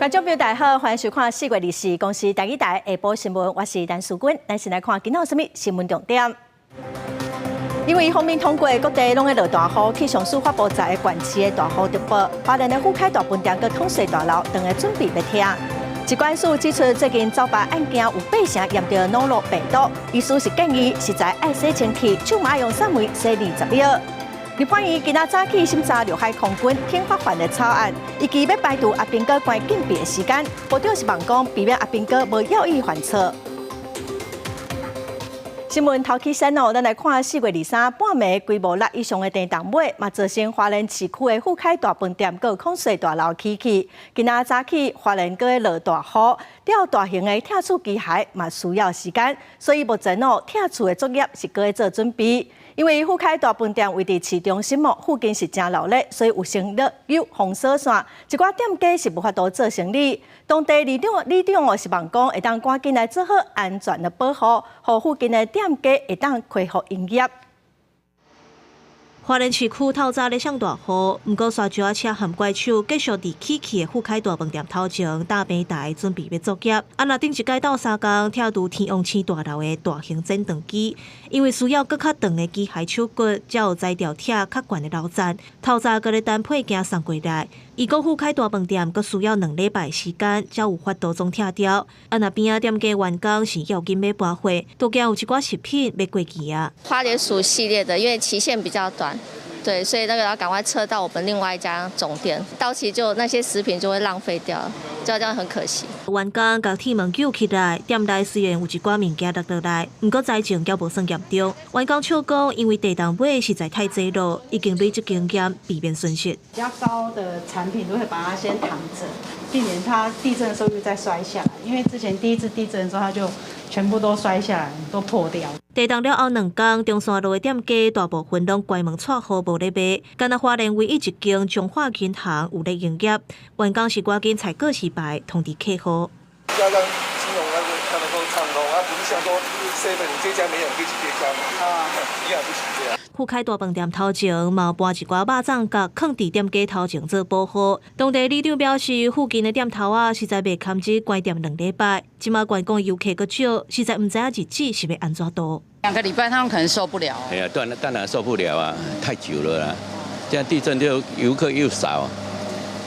觀眾朋友大家好，歡迎收看4月24公視台語台下晡新聞，我是陳淑君。咱先來看今仔有啥物新聞重點。因為鋒面通過，各地攏咧落大雨，氣象署發布十个縣市的大雨特報，花蓮的富凱大飯店佮統稅大樓當下準備欲拆。疾管署指出，最近走罷案件有八成驗著諾如病毒，醫師是建議食材愛洗清氣，手嘛愛用酸梅洗20秒。立法院今仔早起審查陸海空軍停發還的草案，預計欲排除阿兵哥關禁閉的時間，部長是望講避免阿兵哥無要意犯錯。新聞頭起先哦，咱來看4月23半暝規模6以上的地動尾，嘛造成花蓮市區的富凱大飯店佮孔稅大樓起去。今仔早起花蓮閣咧落大雨，吊大型的拆厝機械嘛需要時間，所以目前哦拆厝的作業是閣咧做準備。因為富凱大飯店位佇市中心哦，附近是誠鬧熱，所以有成立有封鎖線，一寡店家是無法度做生意。當地里長里長哦是望講會當趕緊來做好安全的保護，予附近的店家會當恢復營業。花蓮市區透早咧落大雨，毋過沙石仔車和怪手繼續佇起去的富凱大飯店頭前搭平台，準備欲作業。啊，若頂一擺鬥相共拆除天王星大樓的大型剪斷機，因為需要閣較長的機械手骨，才有才調拆較懸的樓層。透早閣咧等配件送過來，伊講富凱大飯店閣需要2禮拜時間，才有法度總拆掉。啊，若邊仔店家員工是要緊欲搬貨，都驚有一寡食品欲過期啊。花蓮薯系列的，因為期限比較短。對，所以那個要趕快撤到我們另外一家總店，到期就那些食品就會浪費掉，就這樣很可惜。員工共鐵門救起來，店內雖然有一寡物件落落來，毋過災情猶無算嚴重。員工笑講，因為地動尾實在太濟了，已經累積經驗，避免損失。比較高的產品都會把它先躺著，避免它地震的時候又再摔下來。因為之前第一次地震的時候，它就全部都摔下來，都破掉。地動了後兩工，中山路的店家大部分攏關門掣予，無咧賣。干焦花蓮唯一一間彰化銀行有咧營業，員工是趕緊採告示牌通知客戶。要讓金融那個才能夠暢通，啊，不是像說 seven 你這家沒有，可以去別家嘛，啊，一樣不行這樣。富凱大飯店頭前嘛搬一寡肉粽角，囥佇店家頭前做保護。當地里長表示，附近的店頭仔實在袂堪這關店2禮拜，這馬觀光遊客閣少，實在毋知影日子是欲按怎度。2個禮拜他們可能受不了。哎呀，當然當然受不了啊，太久了啦。這樣地震就遊客又少，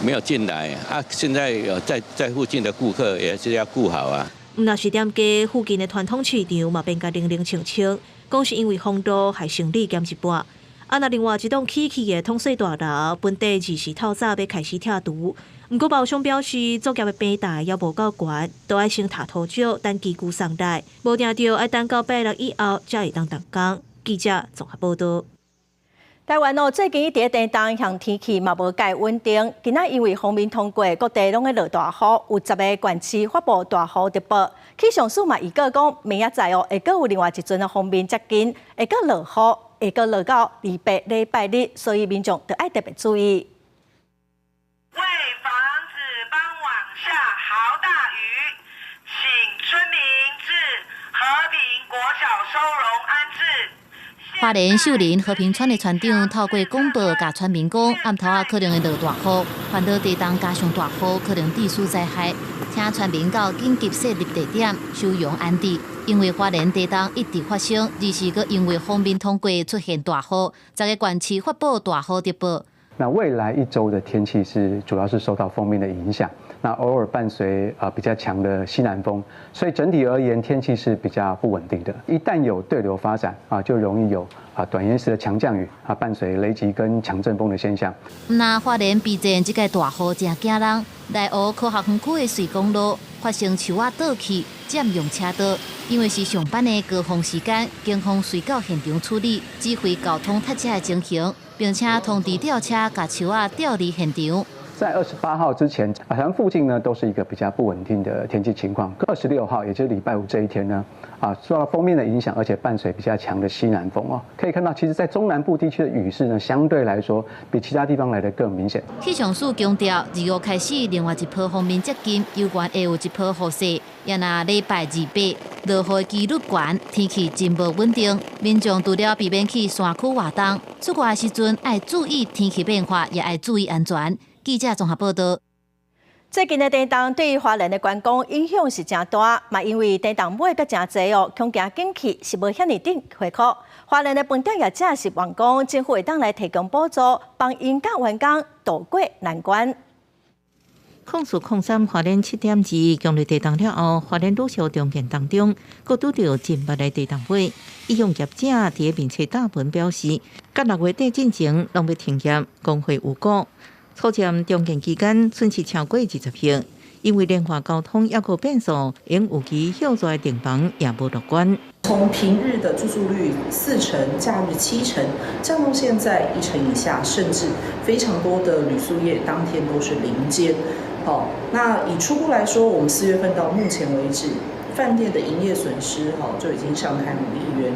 沒有進來啊。現在有在附近的顧客也是要顧好啊。毋若是店家，附近的傳統市場嘛變甲冷冷清清，講是因為風度害生理減一半。啊，若另外一棟起去的統稅大樓，本地24透早欲開始拆除。毋過包商表示，作業的平台猶無夠懸，都愛先踏土石，等機具送來，無定著愛等到拜六以後才會當動工。記者綜合報道。台灣哦，最近一直地動向天氣嘛無蓋穩定。今仔因為鋒面通過，各地攏咧落大雨，有十个縣市發布大雨特報。氣象署嘛預告講，明仔載哦會閣有另外一陣的鋒面接近，會閣落雨，會閣落到28禮拜日，所以民眾著愛特別注意。為防止傍晚下豪大雨，請村民至和平國小收容安置。花蓮秀林和平村的村長透過廣播共村民講，暗頭仔可能會落大雨，煩惱地動加上大雨，可能地勢災害，請村民到緊急設立地點收容安置。因為花蓮地動一直發生，而是閣因為鋒面通過出現大雨，十个縣市發布大雨特報。那未來一周的天氣是主要是受到鋒面的影響，那偶爾伴隨比較強的西南風，所以整體而言天氣是比較不穩定的。一旦有對流發展啊，就容易有短延時的強降雨啊，伴隨雷擊跟強陣風的現象。那花蓮備戰這個大雨誠驚人，內湖科學園區的瑞光路發生樹仔倒去，佔用車道，因為是上班的高峰時間，警方隨到現場處理，指揮交通塞車的情形，並且通知吊車共樹仔調離現場。在28號之前，台灣附近呢都是一個比較不穩定的天氣情況。26號，也就是禮拜五這一天呢，受到鋒面的影響，而且伴隨比較強的西南風哦，可以看到，其實，在中南部地區的雨勢呢，相對來說比其他地方來得更明顯。氣象署強調，25開始，另外一波鋒面接近，猶原會有一波雨勢。也若禮拜二八落雨的幾率懸，天氣真無穩定。民眾除了避免去山區活動，出外的時陣愛注意天氣變化，也愛注意安全。記者綜合報道。最近的地動對花蓮的觀光影響是誠大，嘛因為地動買閣誠濟哦，恐驚景氣是無遐爾緊恢復。花蓮的飯店業者是望講政府會當來提供補助，幫𪜶佮員工渡過難關。04/03花蓮7.2強烈地動了後，花蓮旅宿重建當中，閣拄著真密的地動尾。醫用業者佇面冊貼文表示，佮6月底進前攏欲停業，工會有故。初佔重建期間損失超過20億，因為連環交通猶閣變數，𪜶預期歇逝訂房也無樂觀。從平日的住宿率4成，假日7成，降到現在1成以下，甚至非常多的旅宿業當天都是0間。好，那以初步來說，我們4月份到目前為止，飯店的營業損失，就已經上看5億元。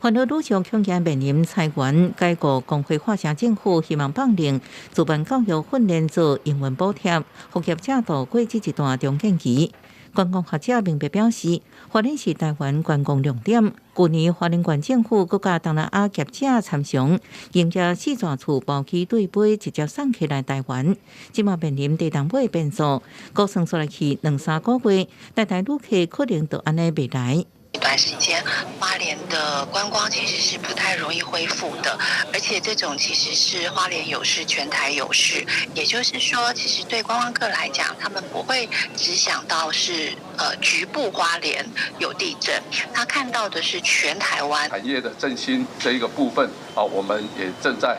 環保旅宿恐驚面臨裁員解雇，工會發聲政府希望放令自辦教育訓練做營運補貼，予業者度過這一段重建期。觀光學者明白表示，花蓮是台灣觀光重點。舊年花蓮縣政府閣佮東南亞業者參詳，營業四座厝包機對飛直接送客來台灣。這馬面臨地動尾變數，估算煞落去兩三個月，台台旅客可能就按呢袂來。一段時間，花蓮的觀光其實是不太容易恢復的，而且這種其實是花蓮有事，全台有事。也就是說，其實對觀光客來講，他們不會只想到是局部花蓮有地震，他看到的是全台灣。產業的振興這一個部分啊，我們也正在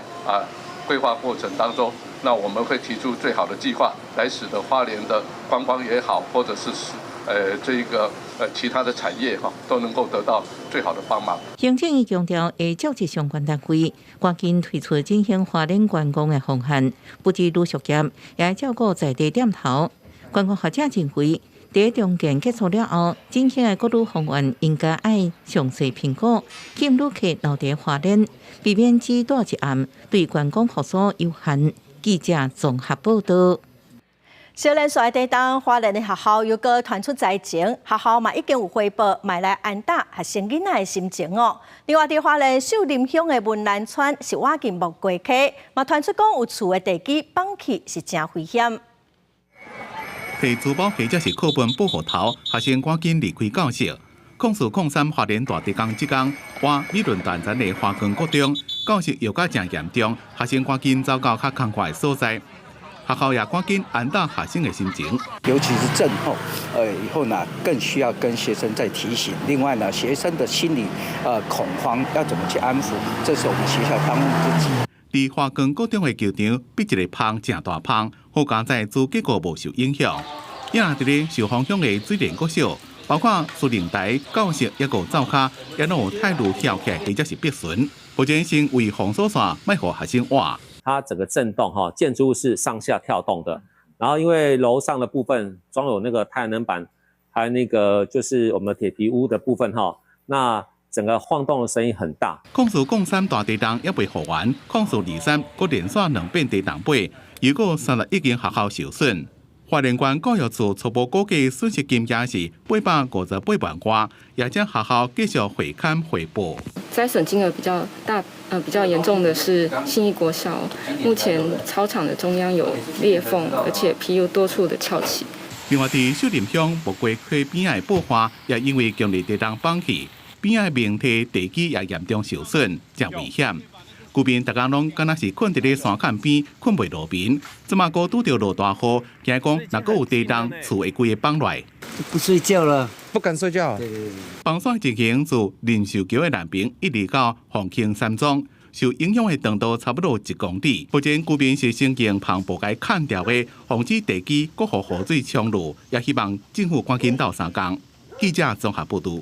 規劃過程當中，那我們會提出最好的計劃，來使得花蓮的觀光也好，或者是這一個其他的產業哈，都能夠得到最好的幫忙。行政院強調會召集相關單位，趕緊推出振興花蓮觀光的方案，不止旅宿業，也會照顧在地店頭。觀光學者認為，佇重建結束了後，振興的各類方案應該愛詳細評估，吸引旅客留佇花蓮，避免只蹛一暗，對觀光復甦有限。記者綜合報道。小連續地動，花蓮的學校猶閣傳出災情，學校嘛已經有回報，嘛來安搭學生囡仔的心情哦。另外，佇花蓮秀林鄉的文蘭村是倚近木瓜溪，嘛傳出講有厝的地基崩去，是誠危險。提書包或者是課本保護頭，學生趕緊離開教室。04/03花蓮大地震這工，倚美崙斷層的華光國中，教室搖甲誠嚴重，學生趕緊走到較空曠的所在。學校也趕緊安搭學生的心情，尤其是震後，以後呢更需要跟學生再提醒。另外呢，學生的心理恐慌要怎麼去安撫，這是我們學校當務之急。佇華光國中的球場，比一个蜂誠大蜂，好佳哉主結構無受影響。也佇咧受風響的水蓮國小，包括司令台、教室抑閣灶跤，也攏有泰路翹起來或者是破損。目前先為封鎖線，莫予學生倚。它整個震動哈，建築物是上下跳動的，然後因為樓上的部分裝有那個太陽能板，還有那個就是我們鐵皮屋的部分哈，那整個晃動的聲音很大。04/03大地動猶未復原，04/23閣連續兩遍地動尾，又閣31間學校受損。花蓮縣教育處初步估計損失金額是858萬外，也請學校繼續會勘匯報。災損金額比較大，比較嚴重的是信義國小，目前操場的中央有裂縫，而且 PU 多處的翹起。另外，佇秀林鄉木瓜溪邊仔的布花，也因為強烈地動崩去，邊仔的明堤地基也嚴重受損，誠危險。居民逐工攏敢若是睏佇咧山崁邊，睏袂落眠。這馬閣拄著落大雨，驚講若閣有地動，厝會規个崩落來。不睡覺了，不敢睡覺。對對對。崩山情形自仁壽橋的南爿一直到鳳慶山莊，受影響的長度差不多1公里。目前居民是先用帆布共崁牢的，防止地基閣予雨水沖入，也希望政府趕緊鬥相共。記者綜合報導。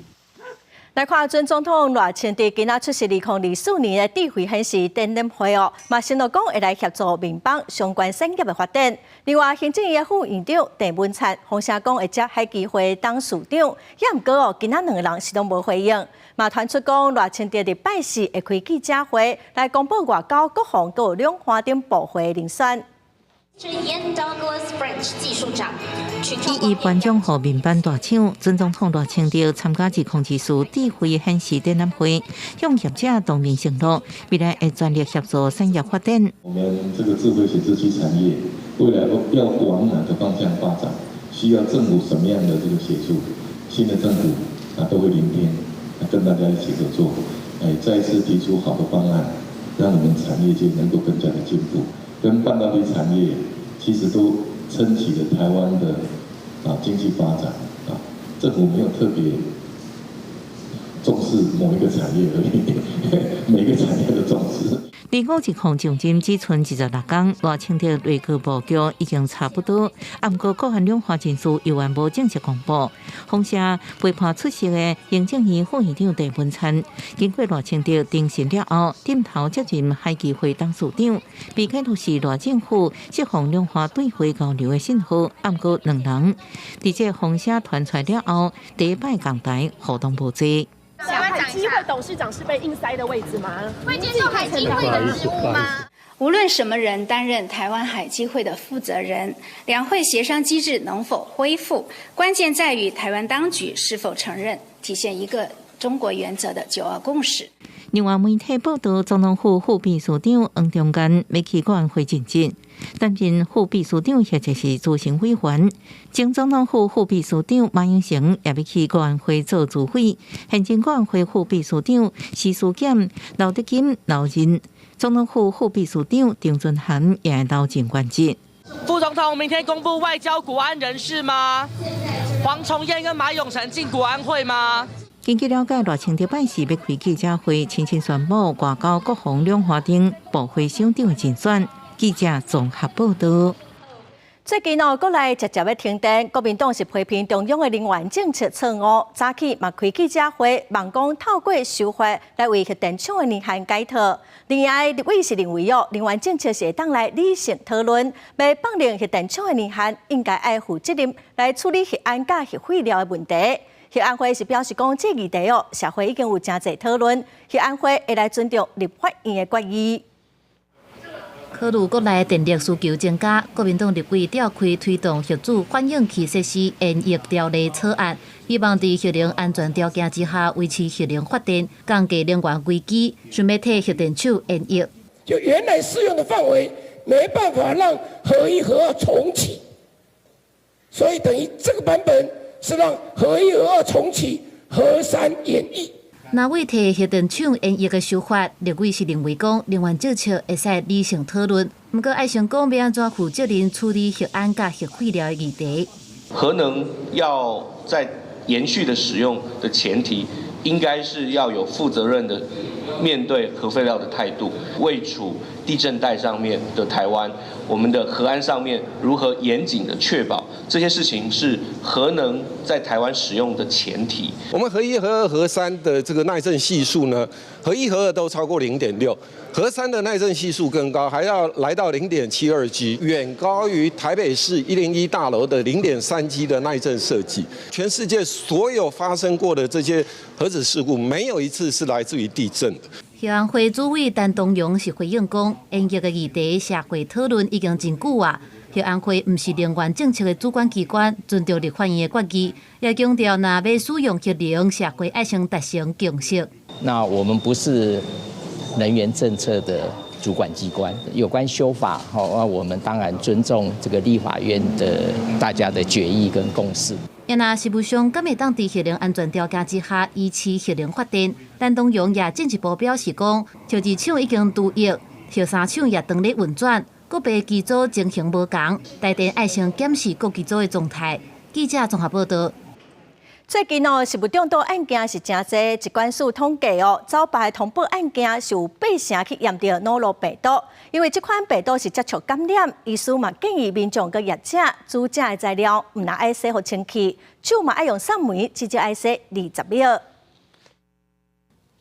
來看，準總統賴清德今仔出席2024年的智慧顯示展覽會哦，嘛承諾講會來協助民邦相關產業的發展。另外，行政院副院長鄭文燦風聲講會接海基會董事長，也毋過哦，今仔兩個人是攏無回應。嘛傳出講賴清德禮拜四會開記者會來公布外交、國防閣有兩岸等部會人選。以伊頒獎予民辦大廠，準總統賴清德參加2024智慧顯示展覽會，向業者當面承諾，未來會全力協助產業發展。我們這個智慧顯示器產業未來要往哪個方向發展，需要政府什麼樣的這個協助，新的政府啊都會聆聽，跟大家一起合作，再一次提出好的方案，讓我們產業界能夠更加的進步。跟半導體產業其實都撐起了台灣的經濟發展啊，政府沒有特別重視某一個產業而已，每個產業都重視。離五一抗上任只賰26工，賴清德內閣布局已經差不多。啊，毋過國安兩岸人事猶原無正式公布。封城陪伴出席的行政院副院長鄭文燦，經過賴清德定性了後，點頭接任海基會董事長，被解讀是賴政府釋放兩岸對話交流的信號。啊，毋過兩人佇這風聲傳出來了後，第一擺仝台互動無濟。海基會董事長是被硬塞的位置嗎？會接受海基會的職務嗎？無論什麼人擔任台灣海基會的負責人，兩會協商機制能否恢復，關鍵在於台灣當局是否承認體現一個中國原則的九二共識。另外，媒體報道，總統府副秘書長黃中堅欲去國安會任職，擔任副秘書長或者是諮詢委員。前總統府副秘書長馬英成也欲去國安會做主委。現任國安會副秘書長施書儉、劉德金留任，總統府副秘書長張惇涵也會留任原職。副總統明天公布外交國安人士嗎？黃重諺跟馬永成進國安會嗎？根據了解，賴清德拜四欲開記者會，親身宣布外交、國防兩岸頂部會首長的人選。記者綜合報道。最近哦，國內捷捷欲停電，國民黨是批評中央的能源政策錯誤，早起嘛開記者會，望講透過修法來為核電廠的年限解套。另外，立委是認為哦，能源政策是會當來理性討論，欲放寬核電廠的年限，應該愛負責任來處理核安佮核廢料的問題。核安會是表示講，這議題哦，社會已經有誠濟討論，核安會會來尊重立法院的決議。考慮國內電力需求增加，國民黨立委調開推動核子反應器設施延役條例草案，希望佇核能安全條件之下維持核能發電，降低能源危機，想欲替核電廠延役。就原來適用的範圍，沒辦法讓核一、核二重啟，所以等於這個版本是讓核一、核二重啟，核三延役。若為替核電廠延役的修法，立委是認為講能源政策會使理性討論，毋過愛先講欲按怎負責任處理核安佮核廢料的議題。核能要在延續的使用的前提，應該是要有負責任的面對核廢料的態度。位處地震帶上面的台灣，我們的核安上面如何嚴謹的確保這些事情是核能在台灣使用的前提。我們核一、核二、核三的這個耐震係數呢，核一、核二都超過0.6，核三的耐震係數更高，還要來到0.72 G，遠高於台北市101大樓的0.3 G 的耐震設計。全世界所有發生過的這些核子事故，沒有一次是來自於地震的。核安會主委陳東陽是回應講，延役的議題社會討論已經真久啊。核安會毋是能源政策的主管機關，尊重立法院的決議，也強調若欲使用核能，社會愛先達成共識。那我們不是能源政策的主管機關，有關修法，那我們當然尊重這個立法院的大家的決議跟共識。也若實務上，敢會當佇核能安全條件之下維持核能發電？陳東陽也進一步表示講，核二廠已經除役，核三廠也當咧運轉，個別機組情形無仝，台電愛先檢視各機組的狀態。記者綜合報道。最近哦，食物中毒案件是誠濟，疾管署統計哦，走罷通報案件是有八成去驗著腦瘻病毒，因為這款病毒是接觸感染，醫師嘛建議民眾佮業者煮食的材料，毋但愛洗予清氣，手嘛愛用送梅，至少愛洗20秒。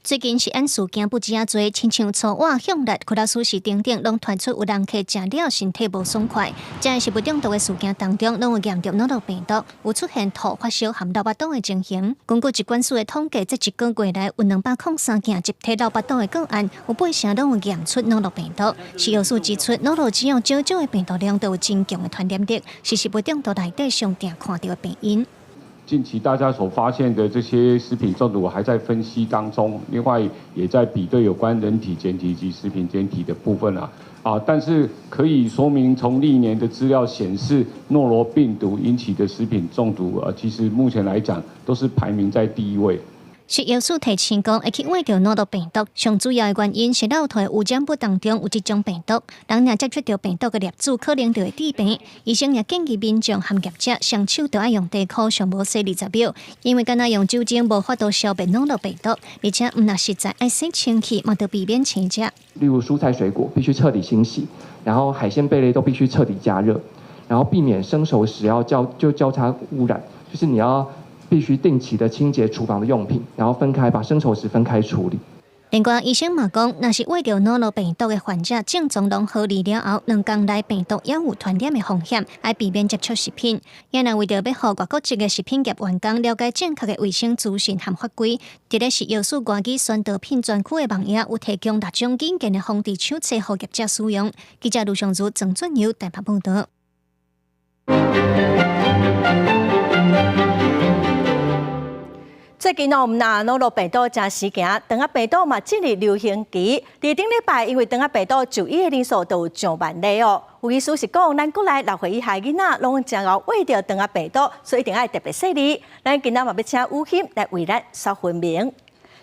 最近食安事件不止仔濟，親像粗碗、向力、苦拉蘇士等等，攏傳出有人客食了身體無爽快。這食物中毒的事件當中，攏有驗著腦瘻病毒，有出現吐、發燒含落腹肚的情形。根據疾管署的統計，這一個月來有203件集體落腹肚的個案，有八成攏有驗出腦瘻病毒。食藥署指出，腦瘻只要少少的病毒量，都有真強的傳染力，是食物中毒內底上常看著的病因。近期大家所發現的這些食品中毒還在分析當中，另外也在比對有關人體檢體及食品檢體的部分啊，啊，但是可以說明，從歷年的資料顯示，諾羅病毒引起的食品中毒，其實目前來講都是排名在第一位。食藥署提醒講，會去患著諾羅病毒，上主要的原因是老土的污染物當中有這種病毒，人若接觸著病毒的粒子，可能就會致病。醫生也建議民眾和業者雙手都愛用地箍上無洗20秒，因為干焦用酒精無法度消滅諾羅病毒，而且毋若實在愛洗清氣，嘛著避免生食。例如蔬菜水果必須徹底清洗，然後海鮮貝類都必須徹底加熱，然後避免生熟食要交叉污染，就是你要必須定期的清潔廚房的用品，然後分開把生熟食分開處理。另外，醫生嘛講，若是患著諾羅病毒的患者，症狀攏好治了後，2天內病毒猶有傳染的風險，愛避免接觸食品。也若為著欲予外國籍的食品業員工了解正確的衛生資訊和法規，佇咧食藥署外語宣導品專區的網頁有提供6種簡便的防治手冊，予業者使用。記者盧尚如、鄭俊友台北報導。最近哦，毋但諾羅病毒誠時行，腸仔病毒嘛進入流行期。佇頂禮拜，因為腸仔病毒就醫的人數都有上萬例哦。有醫師是講，咱國內6歲以下囡仔攏誠𠢕患著腸仔病毒，所以一定愛特別細膩。咱今仔嘛欲請雨欣來為咱說分明。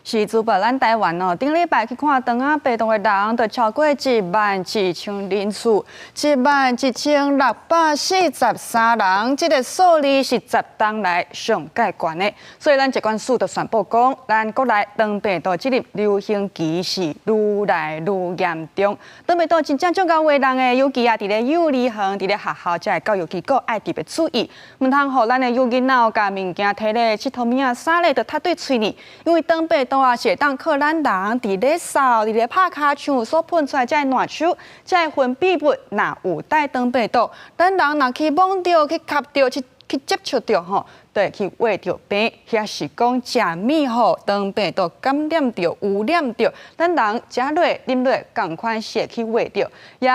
是，主播，咱台灣哦，頂禮拜去看腸仔病毒的人，就超過1萬1千人次，1萬1643人，這個數字是10冬來上蓋懸的。所以咱疾管署就宣布講，咱國內腸病毒進入流行期是愈來愈嚴重。腸病毒真正足𠢕話人的，尤其啊，佇咧幼兒園、佇咧學校，這个教育機構愛特別注意，毋通予咱的幼囡仔共物件提咧𨑨迌物仔啥咧，就插對喙呢，因為腸病毒啊，是會當靠咱人佇咧掃、佇咧拍跤手所噴出來這个爛手、這个分泌物，若有帶腸病毒，咱人若去摸著、去吸著、去接觸著吼，就會去患著病，抑是講食物予腸病毒感染著、污染著，咱人食落、啉落，仝款是會去患著，也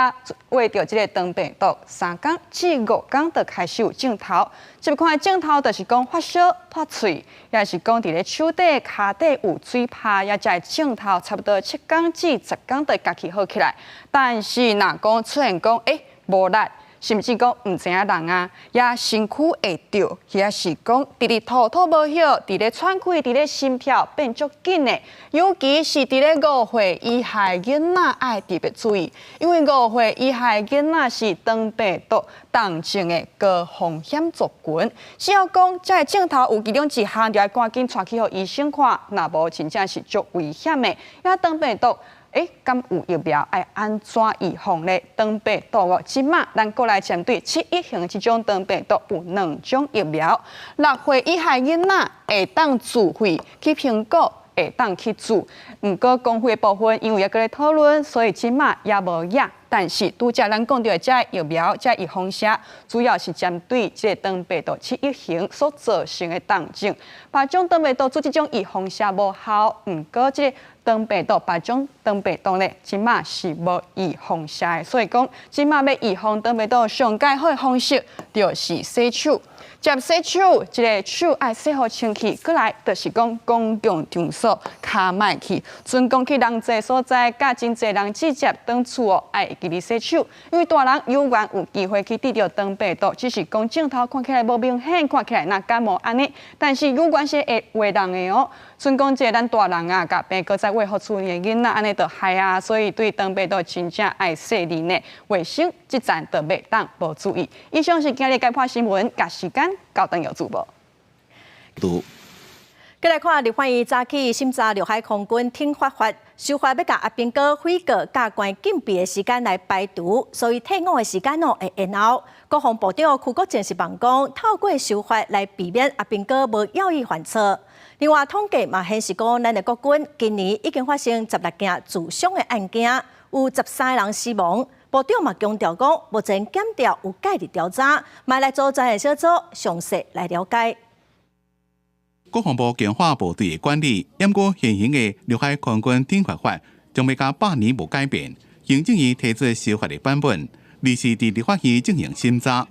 患著這个腸病毒，3工至5工就開始有症頭。這款症頭就是講發燒、脫喙，抑是講佇咧手底、跤底有水泡，抑這个症頭差不多7工至10工就會家己好起來。但是若講出現講，無力。甚至講毋知影人啊，也身軀會著，抑是講直直吐吐無息，佇咧喘氣，佇咧心跳變足緊的，尤其是佇咧5歲以下囡仔愛特別注意，因為5歲以下囡仔是腸病毒重症的高風險族群。只要講這个症頭有其中一項，就愛趕緊帶去予醫生看，若無真正是足危險的。也腸病毒。敢有疫苗愛按怎預防咧？腸病毒哦，這馬咱國內針對7-1型這種腸病毒有2種疫苗，6歲以下囡仔會當自費去評估，會當去注。毋過公費部分因為猶閣咧討論，所以這馬猶無影。但是拄才咱講著的這个疫苗、這个預防射，主要是針對這個腸病毒7-1型所造成的重症。別種腸病毒做這種預防射無效，毋過這個腸病毒、別種腸病毒咧，這馬是無預防射的。所以講，這馬欲預防腸病毒上蓋好的方式，就是洗手。接洗手，這个手愛洗好清氣，過來就是講公共場所較莫去，準講去人濟所在，佮真濟人聚集轉厝哦，愛會記得洗手，因為大人有緣有機會去得著腸病毒，只是講症頭看起來無明顯，看起來若感冒按呢，但是有關係會話人的哦。準講這咱大人啊，共病閣再餵予厝裡的囡仔按呢就害啊，所以對腸病毒真正愛細膩呢，衛生這層就袂當無注意。以上是今日解破新聞，共時間交轉予主播。閣來看立法院早起審查陸海空軍挺發法，修法欲共阿兵哥悔過佮關禁閉的時間來排除，所以退伍的時間哦會延後。國防部長邱國正是望講，透過修法來避免阿兵哥無要意犯錯。另外統計嘛顯示講，咱的國軍今年已經發生16件自傷的案件，有13人死亡。部長嘛強調講，目前檢調有介入調查，嘛來組專案小組詳細來了解。國防部強化部隊的管理，毋過現行的陸海空軍挺發法將欲佮百年無改變。行政院提出修法的版本，而是佇立法院進行審查。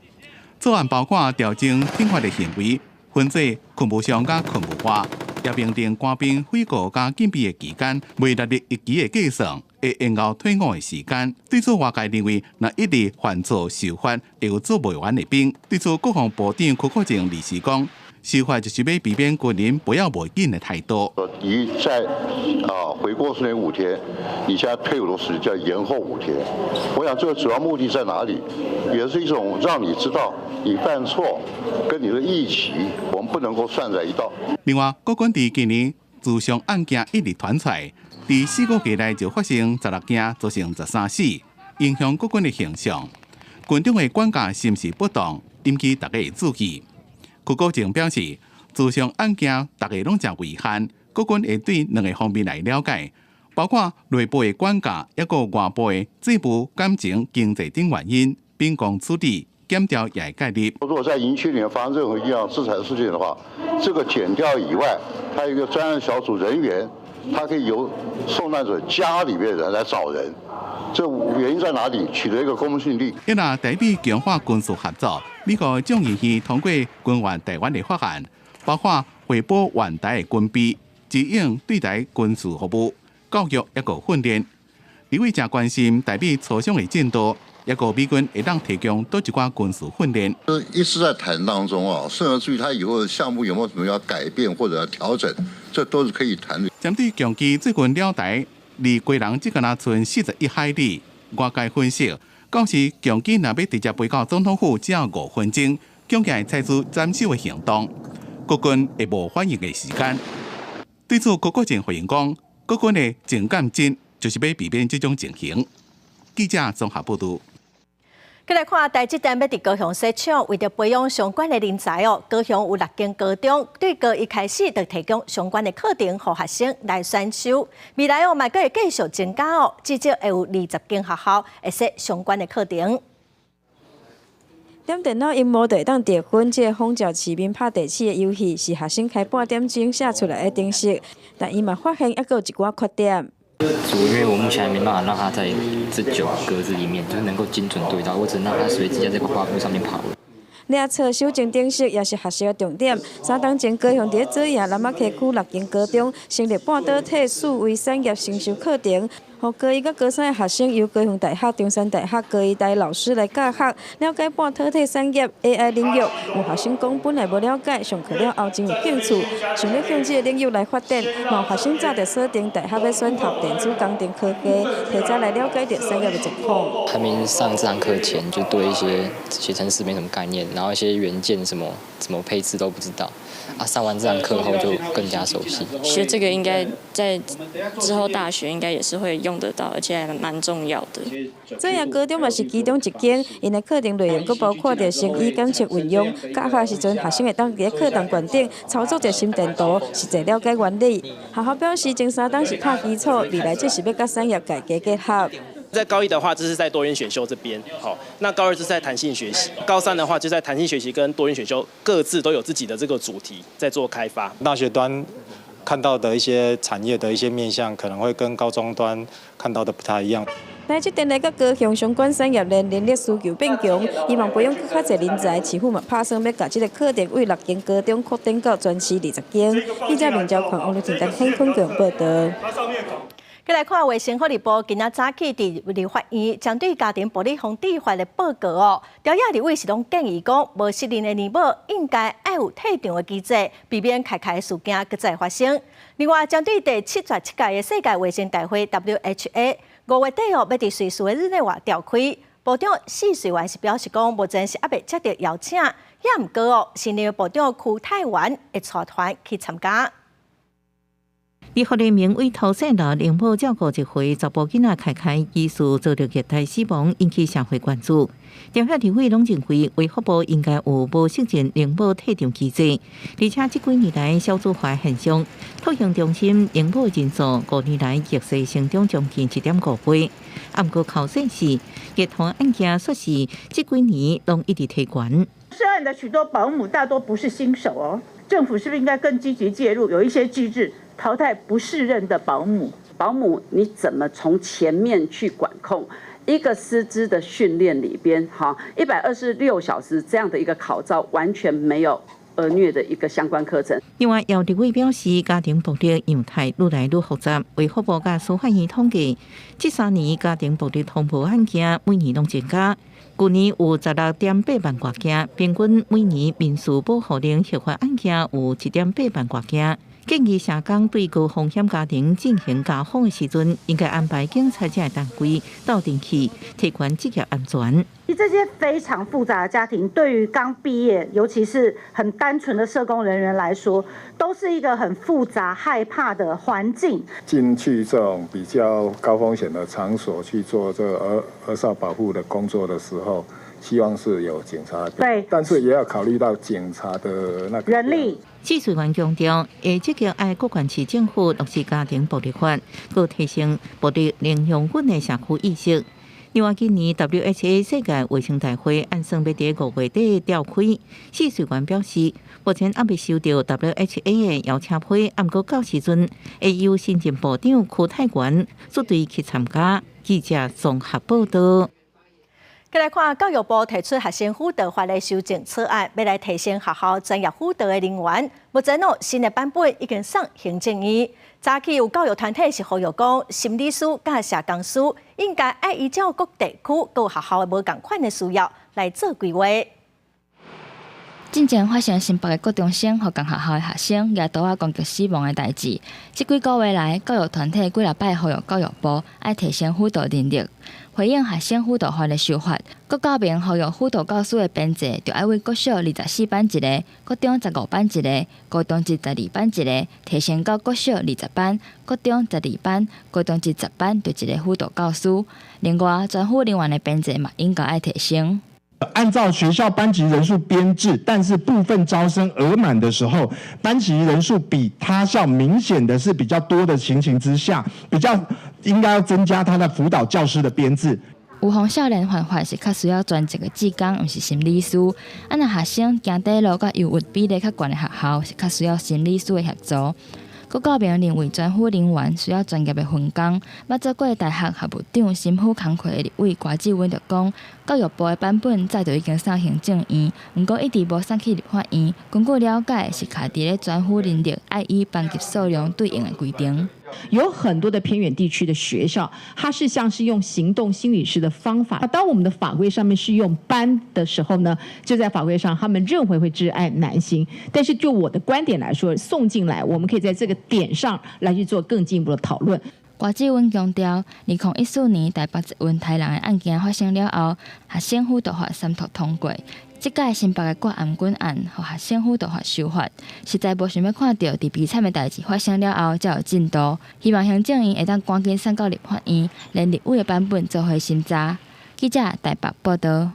草案包括調整挺法的行為，分做勤務上佮勤務外，也命令官兵悔過佮禁閉的期間，袂納入役期的計算，會延後退伍的時間。對此外界認為，若一直犯錯受罰，會有做袂完的兵。對此國防部長邱國正律師講，修法就是欲避免軍人不要袂緊的態度。你在回國訓練5天，你現在退伍的時間延後5天。我想這個主要目的在哪裡？也是一種讓你知道你犯錯跟你的役期，我們不能夠算在一道。另外，國軍佇今年自傷案件一直傳出來，佇4個月內就發生16件，造成13死，影響國軍的形象。軍中的管教是毋是不當，引起大家的注意。邱國正表示，自傷案件大家攏誠遺憾，國軍會對兩個方面來了解，包括內部的管教，抑閣外部的債務、感情、經濟等原因，秉公處理，檢調也會介入。如果在營區裡面發生任何一樣制裁事件的話，這個檢調以外，還有一個專案小組人員，他可以由受難者家裡面人來找人。這原因在哪裡？取得一個公信力。一若台美強化軍事合作，美國眾議院通過軍援台灣的法案，包括匯報援台的軍備、指引對台軍事服務、教育抑閣訓練。立委誠關心台美磋商的進度，抑閣美軍會當提供佗一寡軍事訓練。一直在談當中啊，甚至於他以後的項目有沒有什麼要改變或者要調整，這都是可以談的。針對共機最近繞台，離基隆只敢若賰41海里，外界分析，到時共機若欲直接飛到總統府，只要5分鐘，共機會採取斬首的行動，國軍會無反應的時間。對此，郭國正回應講，國軍的靜檢戰就是欲避免這種情形。記者綜合報導。閣來看台積電欲佇高雄設廠，為著培養相關的人才哦，高雄有六間高中對高一開始就提供相關的課程，予學生來選修。未來哦，嘛閣會繼續增加哦，至少會有20間學校會設相關的課程。點電腦螢幕就會當得分，這個仿照市面拍地鼠的遊戲，是學生開半點鐘寫出來的程式，但伊嘛發現猶閣有一寡缺點。因為我目前還沒辦法讓它在這九格子裡面，就是能夠精準對到，我只能讓它隨機在這個畫布上面跑。掠錯修正程式也是學習的重點。3冬前，高雄佇咧左營南仔溪區六間高中成立半導體數位產業先修課程，予高一佮高三的學生由高雄大學、中山大學、高醫大老師來教學，了解半導體產業 AI 領域。有學生講本來無了解，上課了後真有興趣，想欲向這個領域來發展。嘛有學生早就鎖定大學欲選讀電子工程科系，提早來了解著產業的狀況。還沒上這堂課前，就對一些寫程式沒什麼概念，然後一些元件什麼怎麼配置都不知道。啊，上完這堂課後就更加熟悉。學這個應該在之後大學應該也是會用得到，而且還蠻重要的。左營高中嘛是其中一間，𪜶的課程內容閣包括著生醫檢測運用，教學時陣學生會當佇咧課堂懸頂操作著心電圖，實際了解原理。學校表示，前3冬是打基礎，未來這是欲佮產業界加結合。在高一的話，這是在多元選修這邊，好，那高二是在彈性學習，高三的話就在彈性學習跟多元選修各自都有自己的這個主題在做開發。大學端看到的一些產業的一些面向，可能會跟高中端看到的不太一樣。台積電來佮高雄相關產業鏈人力需求變強，希望培養閣較濟人才。市府嘛拍算欲共這個課程對六間高中擴展到全市20間。記者明昭看王律婷等天坤報道。閣來看衛生福利部今仔早起佇立法院針對家庭暴力防治法的報告哦，朝野立委是攏建議講，無適任的尼母應該愛有退場的機制，避免開開事件閣再發生。另外，針對第77屆的世界衛生大會 WHA 5月底哦，欲佇瑞士的日內瓦召開，部長謝瑞元是表示講，目前是猶未接著邀請，也毋過哦，新任部長邱泰源會帶團去參加。醫護聯盟委託設立寧母照顧一回，查埔囡仔開開疑似遭著虐待死亡，引起社會關注。朝野立委攏認為，衛福部應該有無適任寧母退場機制。而且這幾年來少子化現象，托嬰中心寧母人數5年來逆勢成長將近1.5倍。啊，毋過考試時，虐童案件說是這幾年攏一直提懸。涉案的許多保姆大多不是新手哦，政府是不是應該更積極介入，有一些機制淘汰不適任的保姆？保姆你怎麼從前面去管控？一個師資的訓練裡邊，哈，126小時這樣的一個考照完全沒有兒虐的一個相關課程。另外，姚立委表示，家庭暴力樣態愈來愈複雜。衛福部佮司法院統計，這3年家庭暴力通報案件每年攏增加，舊年有16.8萬外件，平均每年民事保護令核發案件有1.8萬外件。建議社工對高風險家庭進行家訪的時陣，應該安排警察這个單位鬥陣去，提懸職業安全。這些非常複雜的家庭，對於剛畢業，尤其是很單純的社工人員來說，都是一個很複雜、害怕的環境。進去這種比較高風險的場所去做這個兒少保護的工作的時候，希望是有警察，但是也要考慮到警察的那個人力。技術員強調，會積極愛各縣市政府落實家庭暴力法，閣提升暴力零容忍的社區意識。另外，今年 WHA 世界衛生大會按算欲佇5月底召開。試水員表示，目前猶未收到 WHA 的邀請批，毋過到時陣會由新任部長邱泰源率隊去參加。記者綜合報道。再來看教育部提出學生輔導法的修正草案，欲來提升學校專業輔導的人員。目前哦，新的版本已經送行政院。早起有教育團體是呼籲講，心理師佮社工師應該愛依照各地區各學校的無仝款的需要來做規劃。進前發生新北的國中生予仝學校的學生舉刀仔攻擊死亡的代誌，這幾個月來，教育團體幾若擺呼籲教育部愛提升輔導能力，回應學生輔導法的修法。國教明呼籲輔導教師的編制，著愛為國小24班一个，國中15班一个，高中職12班一个，提升到國小20班、國中12班、高中職10班，就一个輔導教師。另外，專輔人員的編制嘛，應該愛提升。按照學校班級人數編制，但是部分招生額滿的時候，班級人數比他校明顯的是比較多的情形之下，比較應該要增加他的輔導教師的編制。預防少年犯法是較需要專職的志工，毋是心理師。啊，若學生行短路佮憂鬱比例較懸的學校，是較需要心理師的協助。國教明認為專輔人員需要專業的分工。捌做過大學學務長心輔工課的立委郭志文就講，教育部的版本早就已經送行政院，毋過一直無送去立法院。根據了解，是卡佇咧專輔人力愛以班級數量對應的規定。有很多的偏遠地區的學校，它是像是用行動心理師的方法。當我們的法規上面是用班的時候呢，就在法規上，他們認為會窒礙難行。但是就我的觀點來說，送進來，我們可以在這個點上來去做更進一步的討論。郭志文強調，2014年台北捷運刣人的案件發生了後，學生輔導法三讀通過。這屆新北的郭頷頸案，予學生輔導法修法，實在無想欲看著佇悲慘的代誌發生了後才有進度。希望行政院會當趕緊送到立法院，連立委的版本做伙審查。記者台北報道。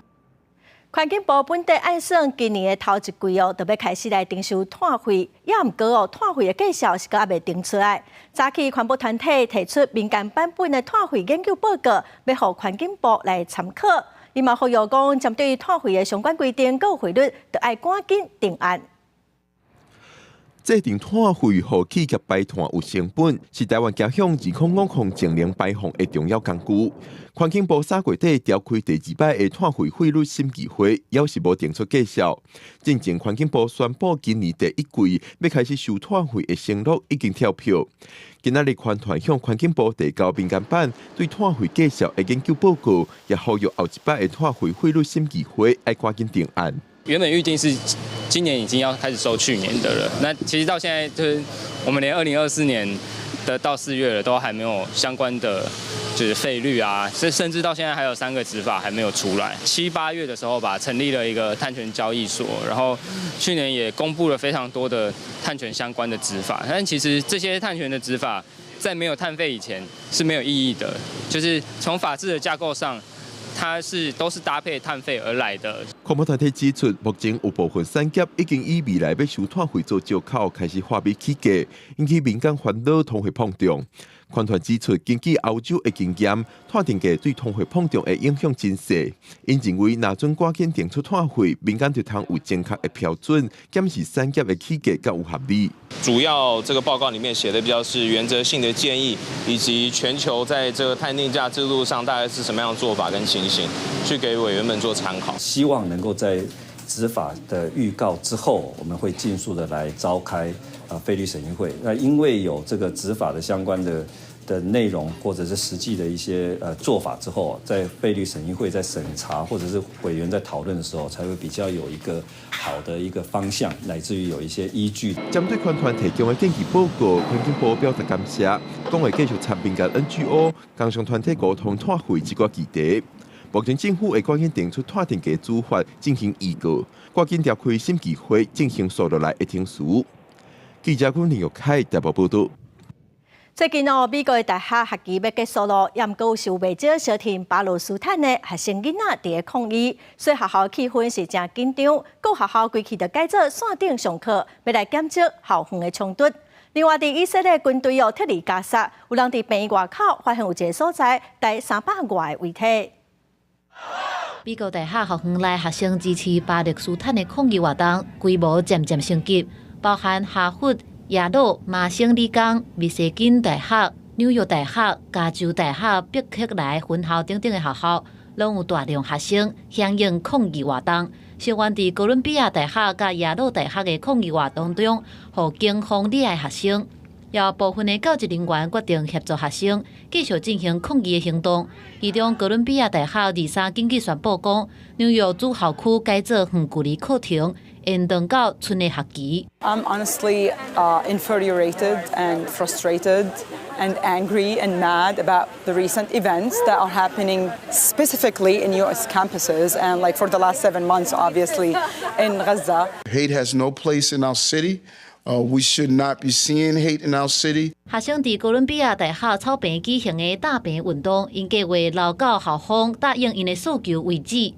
環境部本底按算今年的頭一季哦，就欲開始來徵收碳費，也毋過哦，碳費的價數是閣猶未定出來。早起環保團體提出民間版本的碳費研究報告，欲予環境部來參考。伊嘛呼籲講，針對碳費的相關規定，佮費率，著愛趕緊定案。制定碳費予企業排碳有成本，是台灣走向2050淨零排放的重要工具。環境部3月底召開第二擺的碳費費率審議會，猶是無定出價數。進前環境部宣布，今年第一季欲開始收碳費的承諾已經跳票。今仔日環團向環境部提交民間版對碳費價數的研究報告，也呼籲後一擺的碳費費率審議會愛趕緊定案。原本預定是今年已經要開始收去年的了，那其實到現在就是我們連2024年的到4月了，都還沒有相關的就是費率啊，甚至到現在還有三個執法還沒有出來。七八月的時候吧，成立了一個碳權交易所，然後去年也公布了非常多的碳權相關的執法，但其實這些碳權的執法在沒有碳費以前是沒有意義的，就是從法制的架構上，它是都是搭配碳費而來的。環保團體指出，目前有部分產業已經以未來欲收碳費做藉口，開始畫米起價，引起民間煩惱通貨膨脹。環團指出，根據歐洲的經驗，碳定價對通貨膨脹的影響真細。𪜶認為，若準趕緊定出碳費，民間就通有正確的標準，檢視產業的起價敢有合理。主要這個報告裡面寫的比較是原則性的建議，以及全球在這個碳定價制度上大概是什麼樣的做法跟情形，去給委員們做參考。希望能夠在執法的預告之後，我們會盡速的來召開費率審議會。那因為有這個執法的相關的內容，或者是實際的一些做法之後，在費率審議會在審查，或者是委員在討論的時候，才會比較有一個好的一個方向，乃至於有一些依據。針對環團提供的建議報告，環境部表達感謝，講會繼續參民間 NGO、工商團體溝通碳費這個議題。目前政府會趕緊定出碳定價主法進行預告，趕緊召開審議會進行紲落來的程序。記者阮林玉凱台北報導。最近哦，美國的大學學期欲結束囉，也毋過有受袂少相挺巴勒斯坦的學生囡仔佇咧抗議，所以學校氣氛是誠緊張。各學校規氣就改做線頂上課，欲來減少校園的衝突。另外，佇以色列軍隊哦撤離加薩，有人佇病院外口發現有一个所在載300外个遺體。美國大學校園內學生支持巴勒斯坦的抗議活動規模漸漸升級，包含哈佛、耶魯、麻省理工、密西根大學、紐約大學、加州大學、伯克萊分校等等的學校，攏有大量學生響應抗議活動。聲援佇哥倫比亞大學佮耶魯大學的抗議活動中，予警方掠來學生，也有部分的教職人員決定協助學生繼續進行抗議的行動。其中，哥倫比亞大學23緊急宣布講，紐約主校區改做遠距離課程，延長到春的學期。 I'm honestly infuriated and frustrated and angry and mad about the recent events that are happening specifically in U.S. campuses and, like, for the last 7 months, obviously, in Gaza. Hate has no place in our city. We should not be seeing hate in our city. 學生佇哥倫比亞大學草坪舉行的搭棚運動，𪜶計劃留到校方答應𪜶的訴求為止。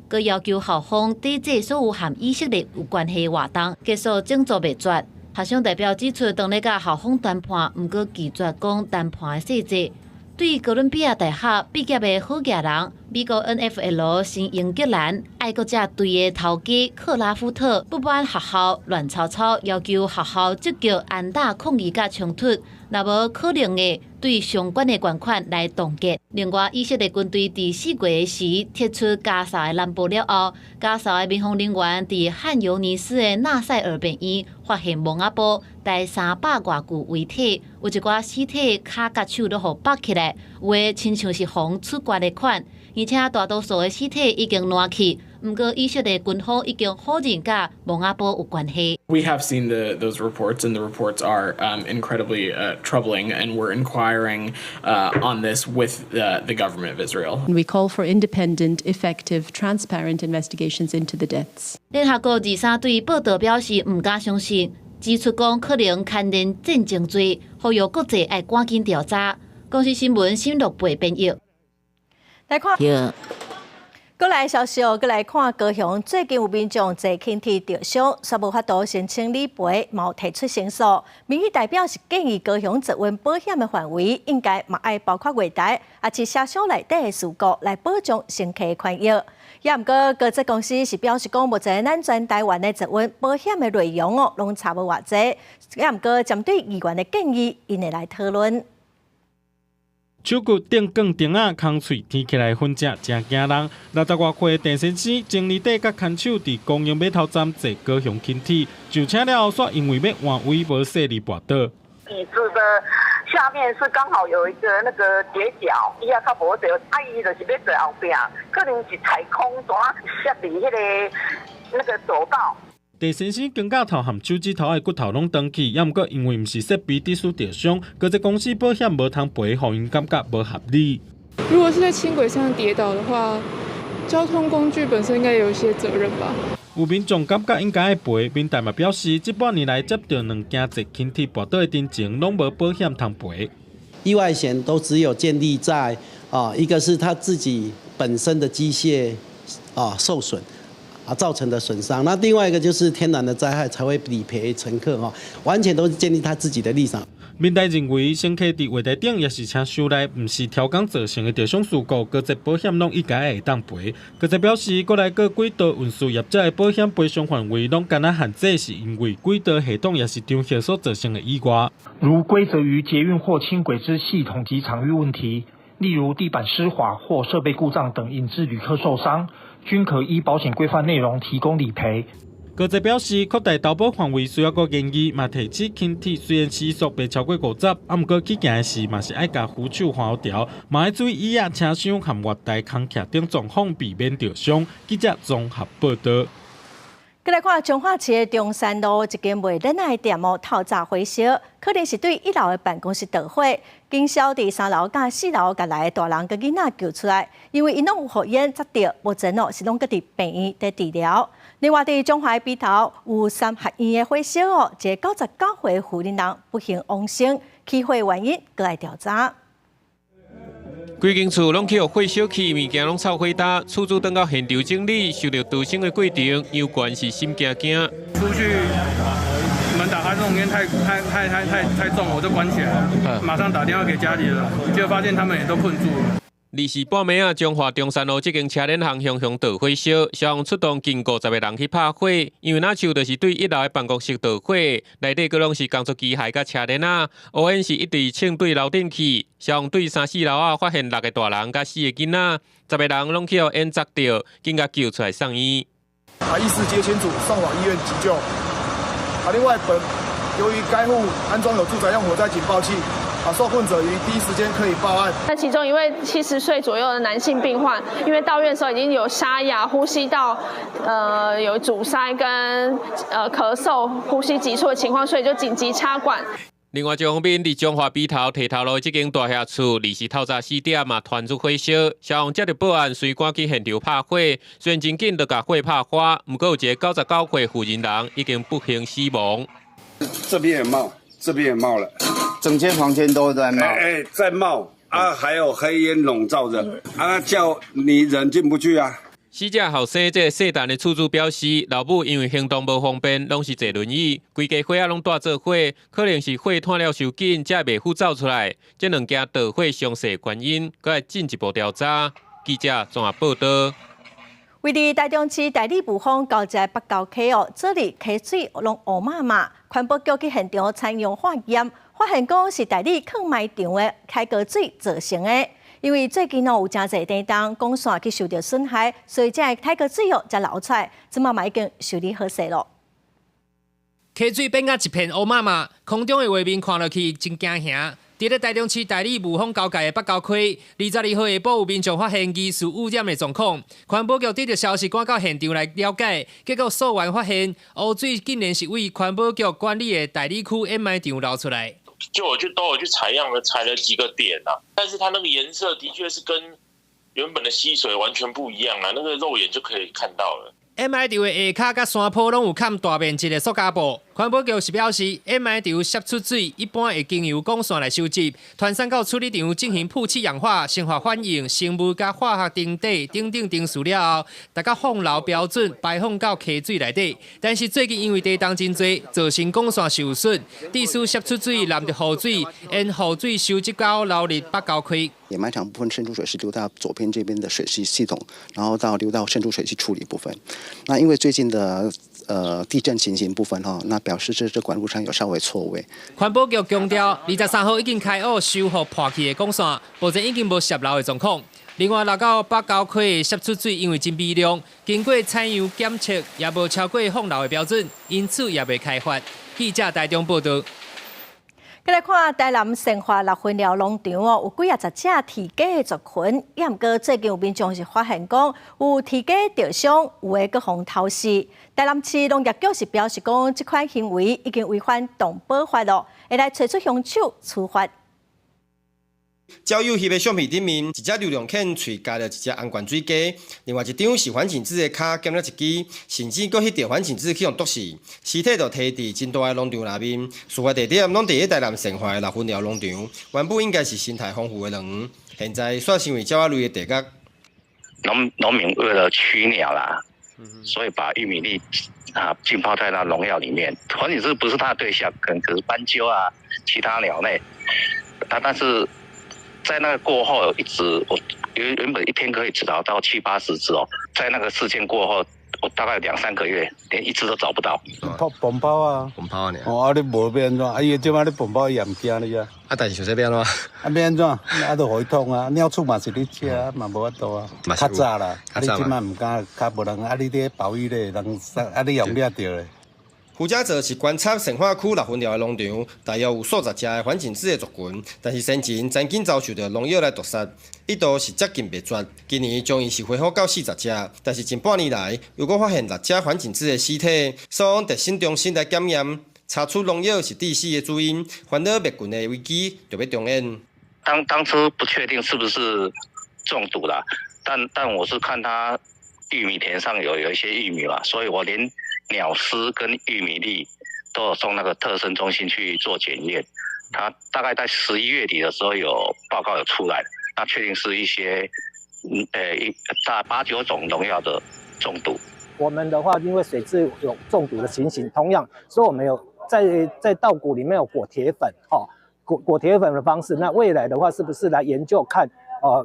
閣要求校方抵制所有和以色列有關係的活動，結束種族滅絕。學生代表指出，當咧佮校方談判，毋過拒絕講談判的細節。對哥倫比亞大學畢業的好額人，美國 NFL 新英格蘭愛國者隊的頭家克拉夫特不滿學校亂吵吵，要求學校積極安打抗議佮衝突，若無可能會對相關的捐款來凍結。另外，以色列軍隊佇4月時撤出加薩的南部了後，加薩的民防人員佇漢尤尼斯的納賽爾病院發現蒙仔布載300外具遺體，有一寡屍體跤佮手攏予縛起來，有的親像是予人處決的款，而且大多數的屍體已經爛去。毋過以色列軍方已經否認佮蒙仔布有關係。 We have seen those reports, and the reports are incredibly troubling, and we're inquiring on this with the government of Israel. We call for independent, effective, transparent investigations into the deaths. 聯合國23對報道表示毋敢相信，指出講可能牽連戰爭罪，呼籲國際愛趕緊調查。公視新聞新錄貝編譯。來看。閣來消息哦，閣來看高雄最近有民眾坐輕鐵著傷，煞無法度申請理賠，嘛有提出申訴。民意代表是建議高雄捷運保險的範圍應該嘛愛包括月台，抑是車廂內底的事故來保障乘客的權益。也毋過高捷公司是表示講，目前咱全台灣的捷運保險的內容哦，攏差無偌濟。也毋過針對議員的建議，𪜶會來討論。手骨頂鋼釘仔空喙聽起來粉正誠驚人。60外歲鄭先生前年底佮牽手佇公營碼頭站坐高雄輕鐵，上車了後，煞因為欲換位無細膩跋倒。椅子的下面是剛好有一個那個跌角，伊也較無坐，啊伊就是欲坐後壁，可能是踩空，怎摔佇那個走道。鄭先生肩胛頭和手指頭的骨頭攏斷去，也毋過因為毋是設備致使著傷，高捷公司保險無通賠，予𪜶感覺無合理。如果是在輕軌上跌倒的話，交通工具本身應該有一些責任吧？有民眾感覺應該愛賠，民代嘛表示，這半年來接著兩件坐輕鐵跋倒的頂前，攏無保險通賠。意外險都只有建立在一個是他自己本身的機械受損造成的損傷，那另外一個就是天然的災害才會理賠乘客哦，完全都是建立他自己的立場。民代認為，乘客佇月台頂抑是車廂內，毋是超工造成的著傷事故，高捷保險攏應該會當賠。高捷表示，國內各軌道運輸業者的保險賠償範圍攏敢若限制，是因為軌道系統抑是場合所造成的意外。如歸責於捷運或輕軌之系統及場域問題，例如地板濕滑或設備故障等引致旅客受傷，均可依保險規範內容提供理賠。國際表示，擴大投保範圍需要閣研議，嘛提醒輕鐵雖然時速袂超過50，啊，毋過去行的時嘛是愛共扶手環調，嘛愛注意椅仔、車廂和月台空隙等狀況，避免著傷。記者綜合報道。閣來看彰化市的中山路一間賣鏈仔的店哦，透早火燒，可能是對一樓的辦公室著火，警消佇三樓佮四樓共內的大人佮囡仔救出來，因為𪜶攏有予煙窒著，目前哦是攏閣佇病院佇治療。另外，佇彰化埤頭有三合院的火燒哦，一个99歲婦人人不幸往生，起火原因閣來調查。規間厝攏去予火燒去，物件攏臭火焦，厝主轉到現場整理，受著逃生的過程，猶原是心驚驚。出去門打開，這種煙太太太太太太重，我就關起來，馬上打電話給家裡了，結果發現他們也都困住了。24半暝仔，彰化中山路這間車鏈行雄雄著火燒，消防出動近50個人去拍火，因為若像就是對一樓的辦公室著火，內底閣攏是工作機械佮車鏈仔，烏煙是一直衝對樓頂去。消防對三四樓仔發現六個大人佮四個囡仔，10個人攏去予煙窒著，緊共救出來送醫。啊，意識皆清楚，送往醫院急救。啊，另外本由於該戶安裝有住宅用火災警報器。啊，受困者於第一時間可以報案。那其中一位70歲左右的男性病患，因為到院的時候已經有沙啞、呼吸道有阻塞跟咳嗽、呼吸急促的情況，所以就緊急插管。另外一方面，佇彰化埤頭堤頭路這間大廈厝，24透早4點嘛傳出火燒，消防接著報案，隨趕去現場拍火，雖然真緊就共火拍花，毋過有一个99歲婦人人已經不幸死亡。這邊也冒，這邊也冒了。整間房間都在冒，哎，在冒啊，還有黑煙籠罩著，啊，叫你人進不去啊。死者後生這个姓陳的厝主表示，老母因為行動無方便，攏是坐輪椅，規家伙仔攏蹛做伙，可能是火湠了傷緊，才袂赴走出來。這兩件著火詳細原因，閣來進一步調查。記者綜合報道。位佇台中市大里霧峰交界北溝溪哦，這裡溪水攏烏麻麻，環保局去現場採樣化驗，發現講是大里礦埋場的開溝水造成的。因為最近哦有誠濟電動管線去受著損害，所以這个刣溝水哦才流出來，這馬嘛已經修理好勢囉。溪水變甲一片烏麻麻，空中的畫面看落去真驚嚇。佇咧台中市大里霧峰交界的北溝溪，22號下晡有民眾發現疑似污染的狀況，環保局得著消息趕到現場來了解，結果溯源發現污水竟然是對環保局管理的大里區掩埋場流出來。就我去都有去採樣了，採了幾個點啊，但是它那個顏色的確是跟原本的溪水完全不一樣啊，那個肉眼就可以看到了。掩埋場的下跤佮山坡攏有崁大面積的塑膠布。環保局是表示，掩埋場釋出水一般會經由管線來收集，傳送到處理場進行曝氣氧化、生化反應、生物佮化學沉底等等程序了後，達到放流標準，排放到溪水內底。但是最近因為地動真濟，造成管線受損，致使釋出水淋著雨水，沿雨水收集到流入北溝溪。掩埋場部分滲出水是流到左邊這邊的水系系統，然後到流到滲出水去處理部分。那因為最近的地震情形部分哈，那表示這管路上有稍微錯位。環保局強調，23號已經開挖修復破去的管線，目前已經無洩漏的狀況。另外，流到北溝溪的釋出水因為真微量，經過採樣檢測也無超過放流的標準，因此也未開罰。記者台中報道。閣來看台南善化六分寮農場哦，有幾仔十隻雉雞的族群，也毋過最近有民眾是發現講有雉雞著傷，有的閣予偷食。台南市農業局是表示講，這款行為已經違反動保法囉，會來揣出兇手處罰。鳥友翕的相片頂面，一隻流浪犬喙咬著一隻紅冠水雞，另外一張是環境子的跤兼了一支，甚至閣翕著環境子去予毒死，屍體就佇佇真大的農場內面。事發地點攏佇咧台南善化的六分寮農場，原本應該是生態豐富的樂園，現在煞成為鳥仔類的地獄。農民為了驅鳥啦，所以把玉米粒啊浸泡在那農藥裡面。環境子不是他的對象，可能可是斑鳩啊，其他鳥類，啊，但是。在那個過後，一直我原本一天可以至少到七八十隻哦，在那個事件過後，我大概兩三個月，連一隻都找不到。跑崩跑啊！崩跑啊！哦，啊你無欲按怎？啊伊這擺咧崩跑，伊也毋驚你啊。啊，但是想這欲按怎？啊，欲按怎？啊，就予伊劏啊！鳥鼠嘛是咧食，嘛無法度啊。較早啦，啊你這擺毋敢，較無人啊！你咧保育咧，人啊你用掠著咧。胡家澤是觀察善化區六分寮的農場，大約有數十隻的環頸雉的族群，但是先前曾經遭受著農藥來毒殺，一度是接近滅絕。今年終於是恢復到40隻，但是近半年來又閣發現六隻環頸雉的屍體，送往特審中心來檢驗，查出農藥是致死的主因，煩惱滅群的危機就欲重演。當初不確定是不是中毒啦，但我是看他玉米田上有一些玉米嘛，所以我連鳥屍跟玉米粒都有送那個特生中心去做檢驗，他大概在11月底的時候有報告有出來，那確定是一些大8、9種農藥的中毒。我們的話，因為水質有中毒的情形，同樣，所以我們有在稻谷裡面有裹鐵粉，哈，裹鐵粉的方式。那未來的話，是不是來研究看，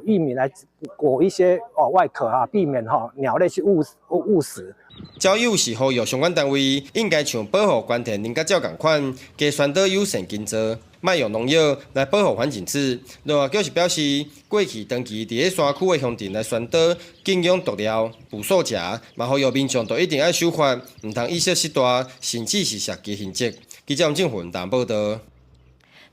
玉米來裹一些外殼啊，避免哈鳥類去誤食。招友是呼籲相關單位應該像保護關田林甲鳥仝款，加宣導友善耕作，莫用農藥來保護環頸雉。另外，閣是表示，過去長期佇咧山區的鄉鎮來宣導禁用毒料、捕獸夾，嘛呼籲民眾都一定愛守法，毋通以小失大，甚至是涉及刑責。記者王正雲台報導。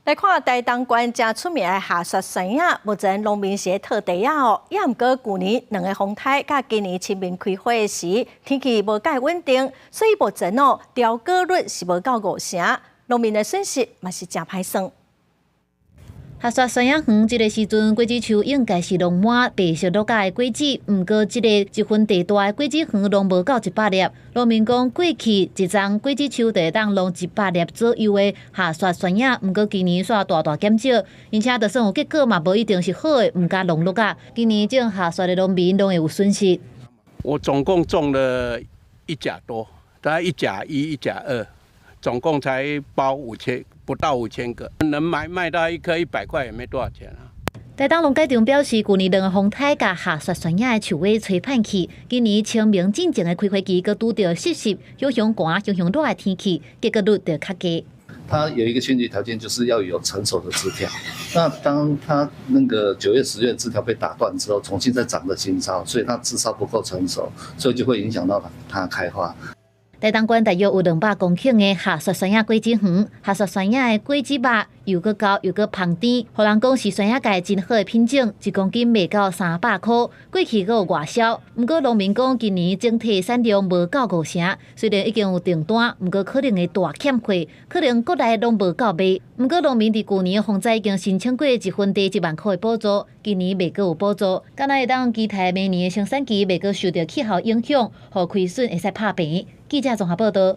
來看台東縣誠出名的下雪山仔，目前農民是咧套地仔哦。也毋過舊年兩个風颱，佮今年清明開花時，天氣無蓋穩定，所以目前哦，掉果率是無夠5成，農民的損失嘛是誠歹算。下雪山仔園這个時陣，果子樹應該是攏滿白色落甲的果子，毋過這个一分地大的果子園攏無夠100粒。農民講，過去一叢果子樹就會當攏100粒左右的下雪山仔，毋過今年煞大大減少，而且就算有結果嘛，無一定是好的，毋敢攏落甲。今年種下雪的農民攏會有損失。我總共種了1甲多，大概1甲1、1甲2，總共才包5000。不到5000個，能賣到一顆100塊也沒多少錢啊。台東農改場表示，舊年兩个風颱共下雪山仔的樹尾吹歹去，今年清明進前的開花期，閣拄著濕濕、雄雄寒、雄雄熱的天氣，結果率就較低。它有一個先決條件，就是要有成熟的枝條。那當它那個9月、10月枝條被打斷之後，重新再長的新梢，所以它枝梢不夠成熟，所以就會影響到它開花。台東縣大約有200公頃的下雪山仔果子園，下雪山仔的果子肉又閣厚又閣芳甜，予人講是山仔界真好的品種，一公斤賣到300箍。過去閣有外銷，毋過農民講今年整體產量無夠5成，雖然已經有訂單，毋過可能會大欠貨，可能國內攏無夠賣。毋過農民佇舊年風災已經申請過一分地1萬箍的補助，今年袂閣有補助，敢若會當期待明年的生產期袂閣受著氣候影響，予虧損會使拍平。記者綜合報導。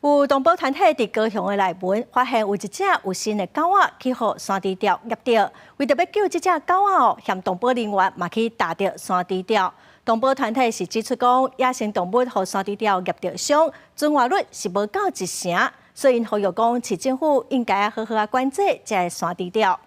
有動保團體佇高雄的內文發現有一隻有身的狗仔去予山豬吊夾著，為著欲救這隻狗仔哦，嫌動保人員嘛去踏著山豬吊。動保團體是指出講，野生動物予山豬吊夾著傷，存活率是無夠1成，所以呼籲講，市政府應該好好仔管制這个山豬吊。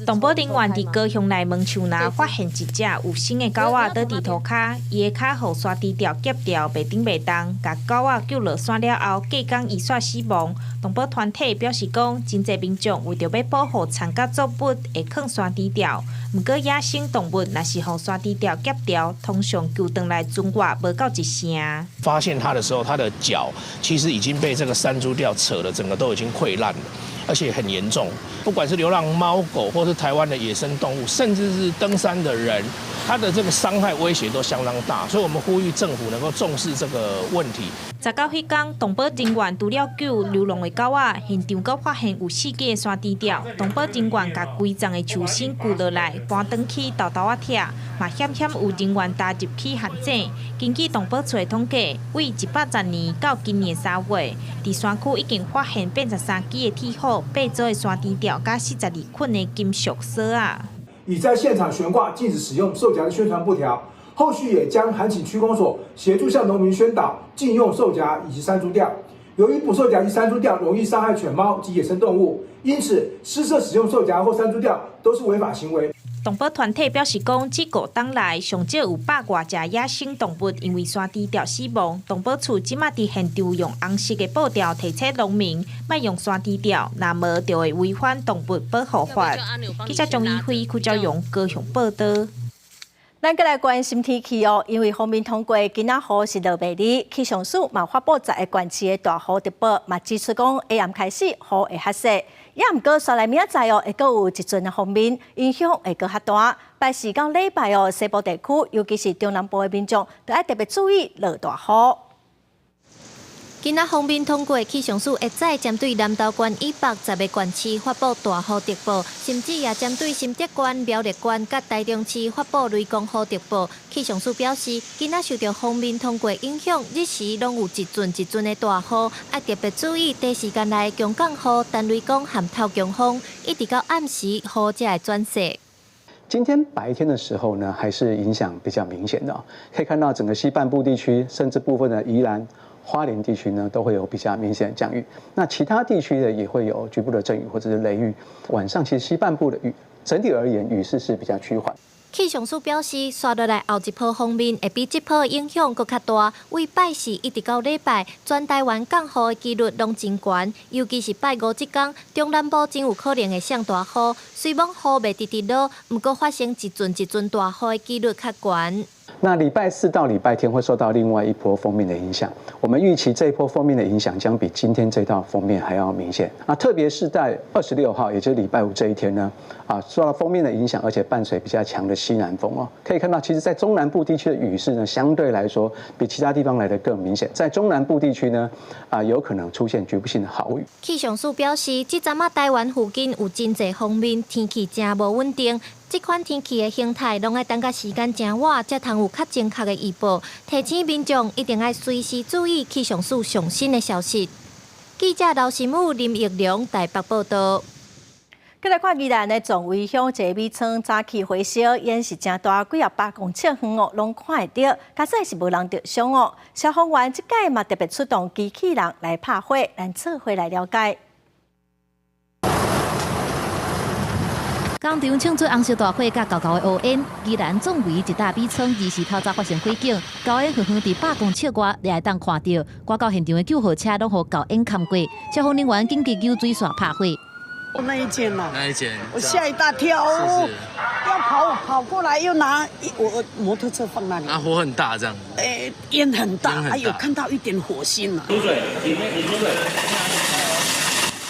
動保人員佇高雄內門樹林發現一隻有身的狗仔倒佇塗跤，伊的跤予山豬吊夾著，袂頂袂動，共狗仔救落山了後，隔工伊煞死亡。動保團體表示講，真濟民眾為著欲保護田佮作物，會囥山豬吊。毋過野生動物若是予山豬吊夾著，通常救轉來存活無夠1成。發現它的時候，它的腳其實已經被這個山豬吊扯得整個都已經潰爛了。而且很嚴重，不管是流浪貓狗，或是台灣的野生動物，甚至是登山的人，它的這個傷害威脅都相當大，所以我們呼籲政府能夠重視這個問題。19彼工，動保人員除了救流浪的狗仔，現場閣發現有4支山豬吊，動保人員共規叢的樹身鋸落來，搬轉去沓沓仔拆，嘛險險有人員踏入去陷阱。根據動保處的統計，對110年到今年3月，佇山區已經發現83支的鐵虎、8組的山豬吊，佮42捆的金屬索仔。已在現場懸掛禁止使用獸夾的宣傳布條，後續也將函請區公所協助向農民宣導禁用獸夾以及山豬吊。由於捕獸夾及山豬吊容易傷害犬貓及野生動物，因此私設使用獸夾或山豬吊都是違法行為。動保團體表示講，這5冬來上少有100外隻野生動物因為山豬吊死亡。動保處這馬佇現場用紅色的布條提醒農民，莫用山豬吊，若無就會違反動物保護法。記者張一輝、邱昭勇高雄報道。咱閣來關心天氣哦，因為鋒面通過，今仔雨是落袂離。氣象署嘛發布10个縣市的大雨特報，嘛指出講下暗開始雨會較細。也毋過，煞來明仔載哦，會閣有一陣的鋒面影響會閣較大。拜四到禮拜哦，西部地區，尤其是中南部的民眾，都愛特別注意落大雨。今仔鋒面通過，氣象署會再針對南投縣以北10个縣市發布大雨特報，甚至也針對新竹縣、苗栗縣佮台中市發布雷公雨特報。氣象署表示，今仔受著鋒面通過影響，日時攏有一陣一陣的大雨，愛特別注意短時間內強降雨、單雷公和透強風，一直到暗時雨才會轉細。今天白天的時候呢，還是影響比較明顯的，可以看到整個西半部地區，甚至部分的宜蘭、花蓮地區呢，都會有比較明顯的降雨。那其他地區呢，也會有局部的陣雨或者是雷雨。晚上其實西半部的雨，整體而言雨勢是比較趨緩。氣象署表示，紲落來後一波鋒面會比這波影響閣較大。為拜四一直到禮拜，全台灣降雨的幾率攏真懸，尤其是拜五這工，中南部真有可能會上大雨。雖罔雨袂直直落，毋過發生一陣一陣大雨的幾率較懸。那禮拜四到禮拜天會受到另外一波鋒面的影響，我們預期這一波鋒面的影響將比今天這道鋒面還要明顯。啊，特別是在26號，也就是禮拜五這一天呢，啊，受到鋒面的影響，而且伴隨比較強的西南風哦，可以看到，其實，在中南部地區的雨勢呢，相對來說比其他地方來得更明顯。在中南部地區呢，啊，有可能出現局部性的豪雨。氣象署表示，這陣仔台灣附近有真濟鋒面，天氣誠無穩定。這款天氣的形態，攏愛等到時間誠晚，才通有較精確的預報。提醒民眾一定愛隨時注意氣象署上新的消息。記者劉新武、林奕良台北報道。閣來看宜蘭的壯圍鄉一個米倉早起火燒，煙是誠大，幾仔百公尺遠哦，攏看會著，佳哉是無人著傷哦。消防員這擺嘛特別出動機器人來拍火，咱做伙來了解。工廠衝出紅色大火，佮厚厚的烏煙。宜蘭壯圍一大米倉24透早發生火警，高煙遠遠佇100公尺外也會當看著。趕到現場的救護車攏予厚煙崁過，消防人員緊急救水線拍火。那一間嘛，那一間，我嚇一大跳，要跑過來，又拿我摩托車放那裡。啊，火很大這樣。欸，煙很大，還有看到一點火星啊。出水，出水。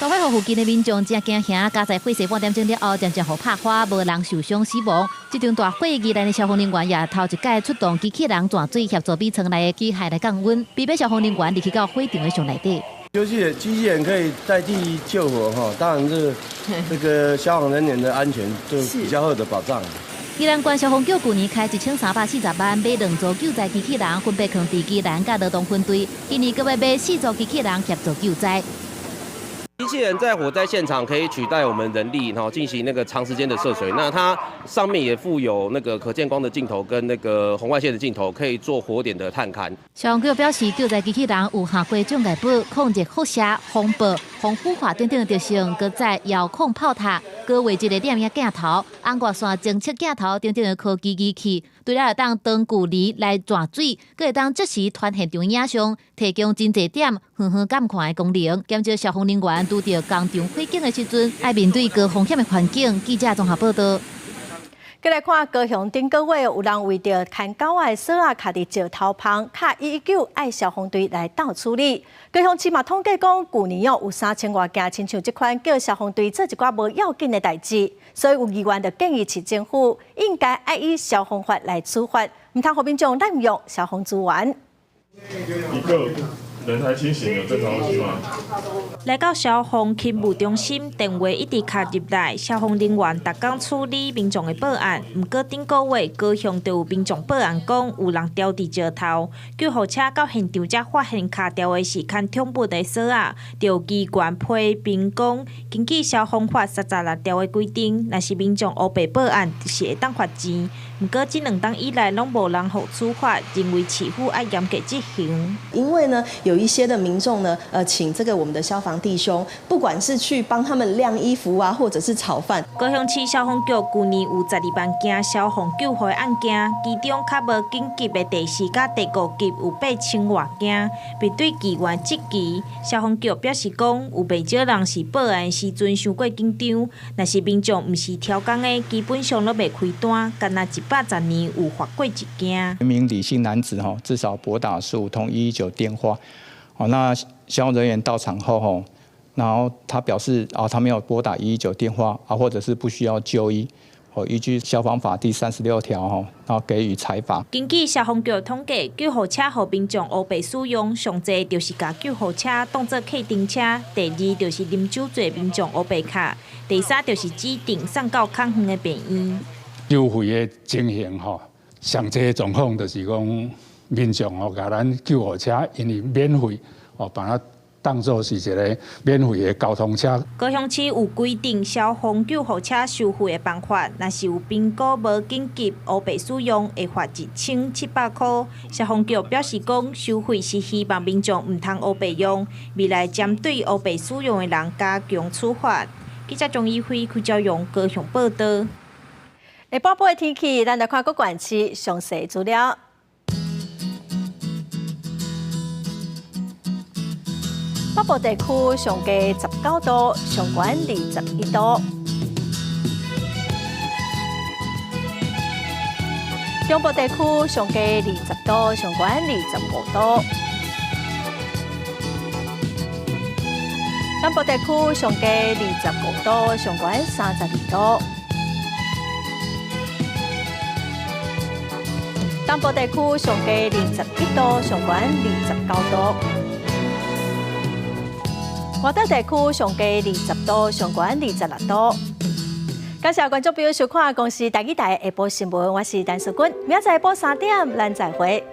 大火予附近的民眾真驚嚇，佳哉火勢半點鐘了後，漸漸予拍花，無人受傷死亡。這場大火，宜蘭的消防人員也頭一擺出動機器人鑽水協助米倉內的機械來降溫，避免消防人員入去到火場的上內底。就是機器人可以代替救火哈，當然是這個消防人員的安全就比較好的保障。宜蘭縣消防局舊年開1340萬買2組救災機器人，分別囥佇宜蘭佮羅東分隊，今年閣欲買4組機器人協助救災。機器人在火災現場可以取代我們人力，哈，進行那個長時間的涉水。那它上面也附有那個可見光的鏡頭跟那個紅外線的鏡頭，可以做火點的探勘。消防局表示，救災機器人有下過障礙物、控制輻射、風暴、防腐化等等的特性，閣載遙控炮塔、高畫質的攝影鏡頭、紅外線偵測鏡頭等等的科技儀器，除了會當長距離來鑽水，閣會當即時傳現場影像，提供真濟點遠遠監看的功能，減少消防人員拄著工廠火警的時陣，愛面對高風險的環境。記者綜合報道。閣來看高雄頂個月有人為著牽狗仔的鎖仔卡佇石頭旁，敲119愛消防隊來鬥處理。高雄市嘛統計講，舊年哦有3000外件親像這款叫消防隊做一寡無要緊的代誌，所以有議員就建議市政府應該愛以消防法來處罰，毋通予民眾濫用消防資源。一個人還清醒，有正常呼吸嗎？來到消防勤務中心，電話一直敲入來，消防人員逐工處理民眾的報案。毋過頂個月高雄就有民眾報案講有人牢佇石頭，救護車到現場才發現卡牢的是牽寵物的鎖仔，就機關批評講，根據消防法36條的規定，若是民眾烏白報案，是會當罰錢。毋過這兩冬以來攏無人予處罰，認為市府愛嚴格執行。因為呢，有一些的民眾呢，請這個我們的消防弟兄，不管是去幫他們晾衣服啊，或者是炒飯。高雄市消防局舊年有12萬件消防救護案件，其中較無緊急的第四佮第五級有8000外件。面對議員質疑，消防局表示講，有袂少人是報案時陣傷過緊張，若是民眾毋是超工的，基本上攏袂開單，干焦110年有罰過一件。一名李姓男子至少撥打15通119電話，那消防人員到場後，然後他表示啊，他沒有撥打119電話啊，或者是不需要就醫，依據消防法第36條，然後給予裁罰。根據消防局統計，救護車予民眾烏白使用，上濟就是共救護車當作客運車；第二就是啉酒醉民眾烏白卡；第三就是指定送到較遠的病院。收費的情形吼，上濟的狀況就是講民眾吼，共咱救護車因為免費哦，把它當做是一個免費的交通車。高雄市有規定消防救護車收費的辦法，若是有評估無緊急烏白使用，會罰1700箍。消防局表示講，收費是希望民眾毋通烏白用，未來針對烏白使用的人加強處罰。記者張怡輝、柯昭勇高雄報道。下晡晡的天氣，咱來看各縣市詳細資料。北部地區上低19度，上懸21度。中部地區上低20度，上懸25度。南部地區上低25度，上懸32度。東部地區上低21度，上懸29度。外島地區上低20度，上懸26度。感謝觀眾朋友收看《公視台語台》下晡新聞，我是陳淑君，明仔載下晡3點，咱再會。